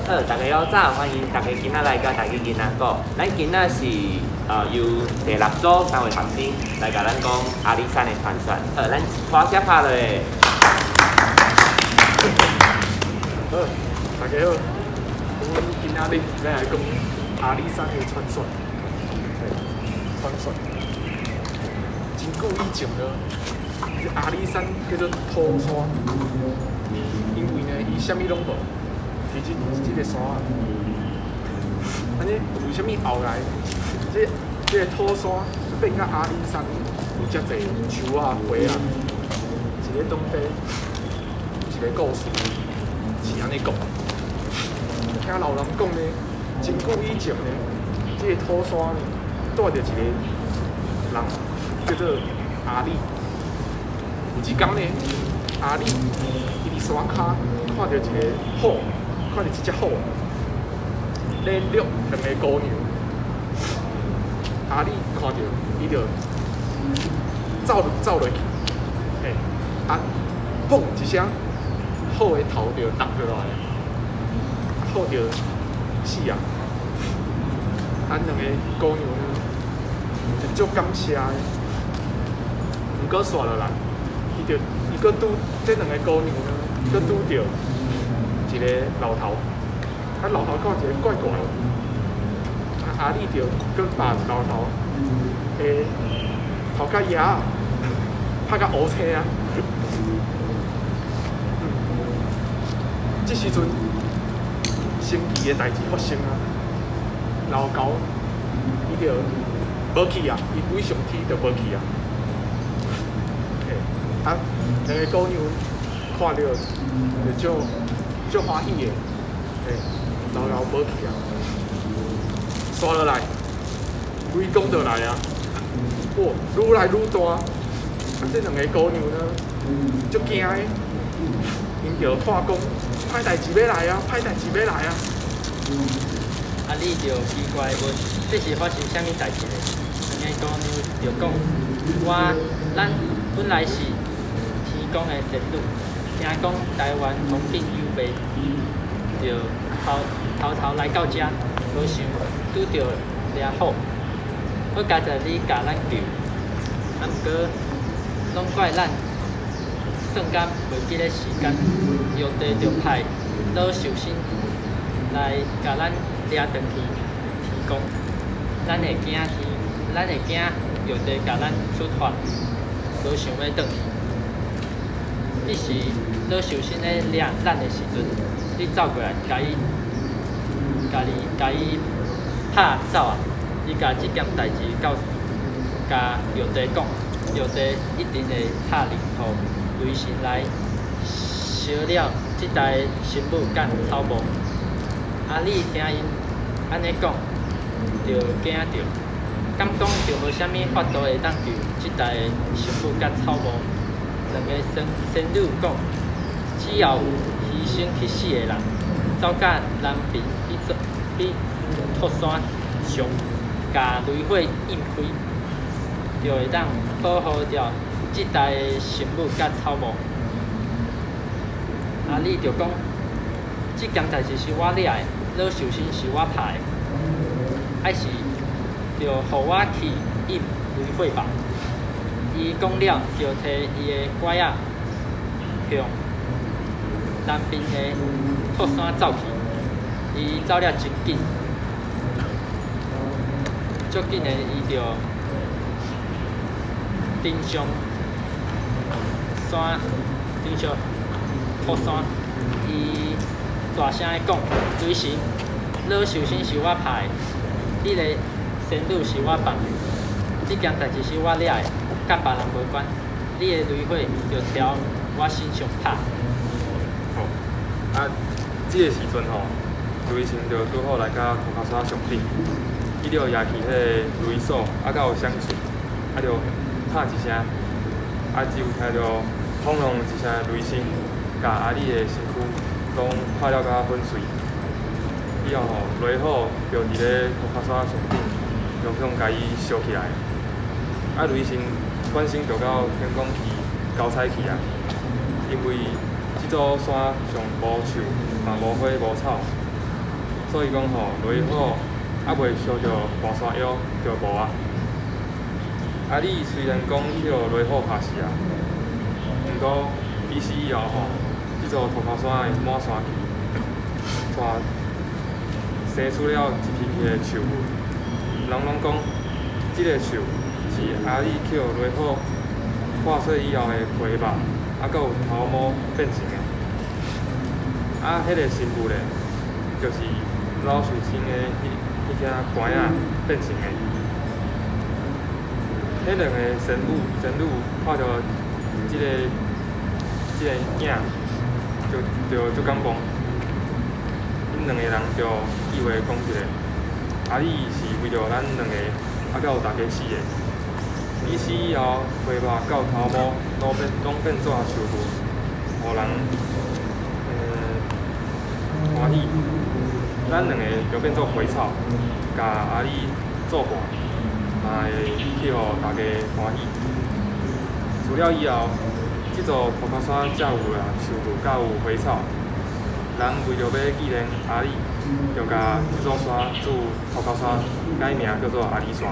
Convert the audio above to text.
好，大家好早，歡迎大家今仔來到台語囡仔講。咱今仔是由第六組三位學生來共咱講阿里山的傳說。好，咱鼓聲拍落。好，大家好，阮今仔日欲來講阿里山的傳說。傳說，真久以前呢，阿里山叫做土山，因為呢，伊啥物攏無，其實這个山啊，按呢為啥物後來這个土山變甲阿里山有遮濟樹啊、花啊？是咧當地有一个故事是按呢講。聽老人講呢，真久以前呢，這个土山呢，蹛著一个人，叫做阿里。有一工呢，阿里伊佇山跤看著一个虎，看著一隻虎咧掠兩个姑娘。阿里看著，伊就走走落去，嘿，啊，嘣一聲，虎的頭就落落來，虎就死啊！啊，兩个姑娘呢，就足感謝的。毋過紲落來，伊就伊閣拄這兩个姑娘呢，閣拄著一个老頭。啊，老頭看一个怪怪的，啊，阿里就閣把老頭的頭殼壓拍甲烏青啊！這時陣神奇的代誌發生啊！老猴伊就無去啊，伊飛上天就無去啊。嘿，啊，兩个姑娘看著就足足歡喜的，嘿，老猴無去啊。紲落來，雷公就來啊！哇，愈來愈大，啊，這兩个姑娘呢，足驚的，𪜶就喊講：歹代誌欲來啊！歹代誌欲來啊！阿里就奇怪問：這是發生啥物代誌咧？兩个姑娘就講：我咱本來是天公的仙女，聽講台灣風景優美，就偷偷偷來到遮，無想拄著掠虎。好佳哉你共咱救，啊，毋過攏怪咱算甲袂記咧時間，玉帝就派老壽星來共咱掠轉去天宮。咱會驚天，咱會驚玉帝共咱處罰，無想欲轉去。彼時老壽星咧掠咱的時陣，你走過來，共伊、共伊、共伊拍走啊！伊共這件代誌告共玉帝講，玉帝一定會拍令予雷神來燒了這台神木佮草木。阿里聽𪜶按呢講，就驚著，敢講就無啥物法度會當救這台神木佮草木。兩个仙仙女講，只要有犧牲去死的人，走到南邊彼座彼托山上，共雷火引開，就會當保護著這台神木佮草木。阿里就講，這件代誌是我掠的，老壽星是我拍的，還是就予我去引雷火吧。伊講了，就提伊的拐仔向南邊的托山走去。伊走了真緊，足緊的，伊就登上山，登上托山。伊大聲的講：雷神，老壽星是我拍的，彼个仙女是我放的，這件代誌是我掠的，佮別人無關。你的雷火就朝我身上拍。吼，啊，這个時陣吼，雷神就拄好來到塗跤山上頂，伊就舉起彼个雷鎖，啊，閣有響槌，啊，就拍一聲，啊，只有聽著轟隆一聲雷聲，共阿里的身軀攏拍了甲粉碎。以後吼，雷火就佇咧塗跤山上頂，用向共伊燒起來。啊，雷神轉身就到天宮去交差去啊，因為這座山上無樹，嘛無花無草，所以講吼，雷虎猶未燒著大山腰就無啊。阿里雖然講去予雷虎拍死啊，毋過伊死以後吼，這座塗跤山會滿山去，帶生出了一片片的樹木。人攏講，這个樹是阿里去予雷虎破碎以後的皮肉，猶閣有頭毛變成的。啊，彼个神木咧，就是老壽星的彼彼件棺仔變成的。彼兩个仙女看著這个影，就足感動。𪜶兩个人就以為講一个，阿里是為著咱兩个，猶閣有大家死的。伊死以後，皮肉佮頭毛攏變做樹木，予人歡喜。咱兩个就變做花草，共阿里做伴，嘛會去予大家歡喜。除了以後，這座塗跤山才有啦樹木佮有花草。人為著欲紀念阿里，就共這座山自塗跤山改名叫做阿里山。